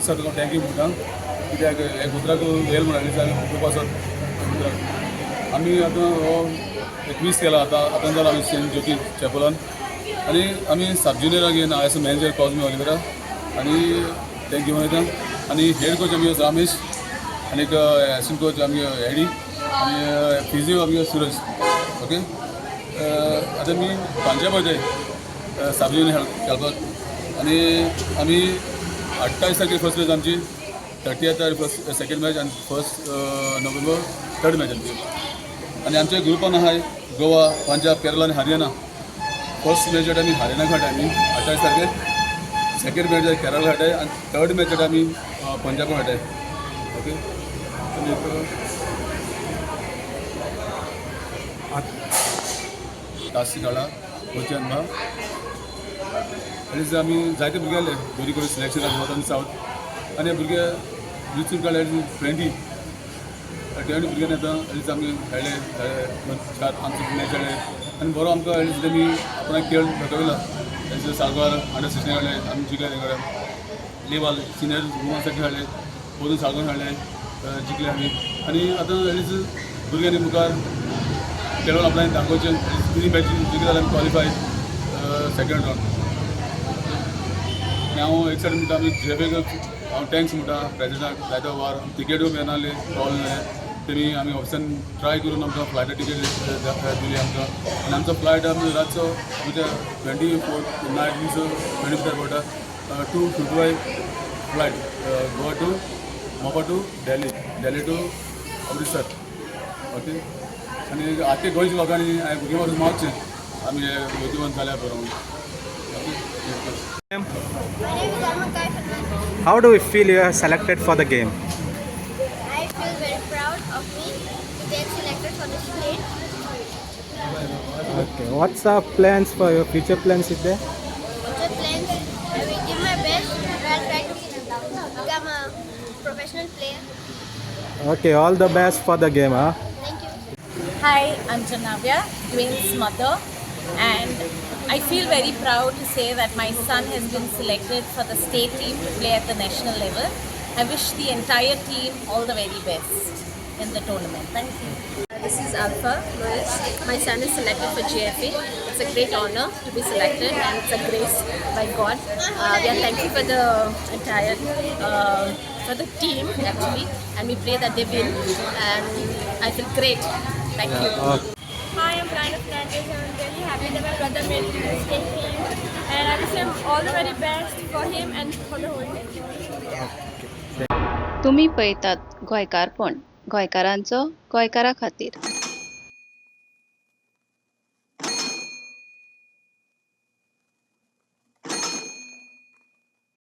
Sir तुका thank you म्हणटा, कित्याक हे उतराक येयल म्हणून आमी खूब आसत उतराक. आमी आतां हो 21 केला. आतां आतां जाला आमी सेंट ज्योती चॅपलान आनी आमी सब जुनियराक घेवन एज अ मॅनेजर कॉजमी ऑलिवेरा आनी ते घेवन वयता. आनी हेड कोच आमगे रामेश आनी एसिस्टंट कोच आमगे एडी आनी फिजियो आमगे सुरज. ओके, आतां आमी पंजाब वयताय सब जुनियर खेळपाक आनी आमी 28 तारखेर फर्स्ट मॅच आमची, 30 तारीख फर्स्ट सेकंड मॅच आनी 1 नोव्हेंबर थर्ड मॅच आमची. आनी आमच्या ग्रुपान आहाय गोवा, पंजाब, केरला आनी हरियाणा. फर्स्ट मॅच आमी हरियाणा खेळटा आमी 28 तारखेर, सेकंड मॅच केरला खेळटाय आनी थर्ड मॅच आमी पंजाब खेळटाय. ओके, आनी एक तास काळा वचन बा आनी आमी जायते भुरगे आसले बरी करून सिलेक्शन नॉर्थ आनी सावथ आनी भुरगे युथून काडले 20 20 भुरग्यांनी. आतां एटलीस्ट आमी खेळ्ळे खेळ्ळे, चार आमचे मॅच खेळ्ळे आनी बरो आमकां एटलीस्ट तेमी आपणाक खेळ दाखयला. तेंचे साळगांव अंडर 16 खेळ्ळे आमी, जिखले. तेंकडे लेवल सिनियर वुमन्साक खेळ्ळे, पोरून साळगांव खेळ्ळे, जिखले आमी. आनी आतां एटलीस्ट भुरग्यांनी मुखार खेळून आपल्यान दाखोवचें. तिनी मॅची जिखले जाल्यार आमी क्वॉलिफाय सेकंड रावंड. आनी हांव एक सायड म्हणटा, आमी जेफेक हांव thanks म्हणटा प्रेजिडेंटाक. जायते वार टिकेटूय मेळनासली, प्रॉब्लेम जालें. तेमी आमी ऑफिसान ट्राय करून आमकां फ्लायटा टिकेट दिली आमकां. आनी आमचो फ्लायट आमी रातचो आमच्या 24 नायट मिन्स 25 पडटा, 2:55 flight, Goa to Mopa to Delhi, Delhi to Amritsar. Okay, आनी आतां गोंयच्या लोकांनी हांवें भुरगीं वचून मागचें आमी मोतिवन जाल्यार बरो म्हणून. Okay. My name is Arman Kai Fernandez. How do you feel you are selected for the game? I feel very proud of me to get selected for the state. Okay. What's our plans for your future plans is there? Future plans, I will give my best and I'll try to become a professional player. Okay, all the best for the game, huh? Thank you. Hi, I'm Janavya, Dwayne's mother, and I feel very proud to say that my son has been selected for the state team to play at the national level. I wish the entire team all the very best in the tournament. Thank you. This is Alpha Lewis. My son is selected for GFA. It's a great honor to be selected and it's a grace by God. We are thankful for the entire, for the team actually, and we pray that they win, and I feel great. Thank you. Okay. Hi, I'm Brian Fernandez and I'm really happy that my brother made it to the state team. And I wish him all the very best for him and for the whole team. तुमी पळयतात गोंयकारपण, गोंयकारांचो गोंयकारा खातीर.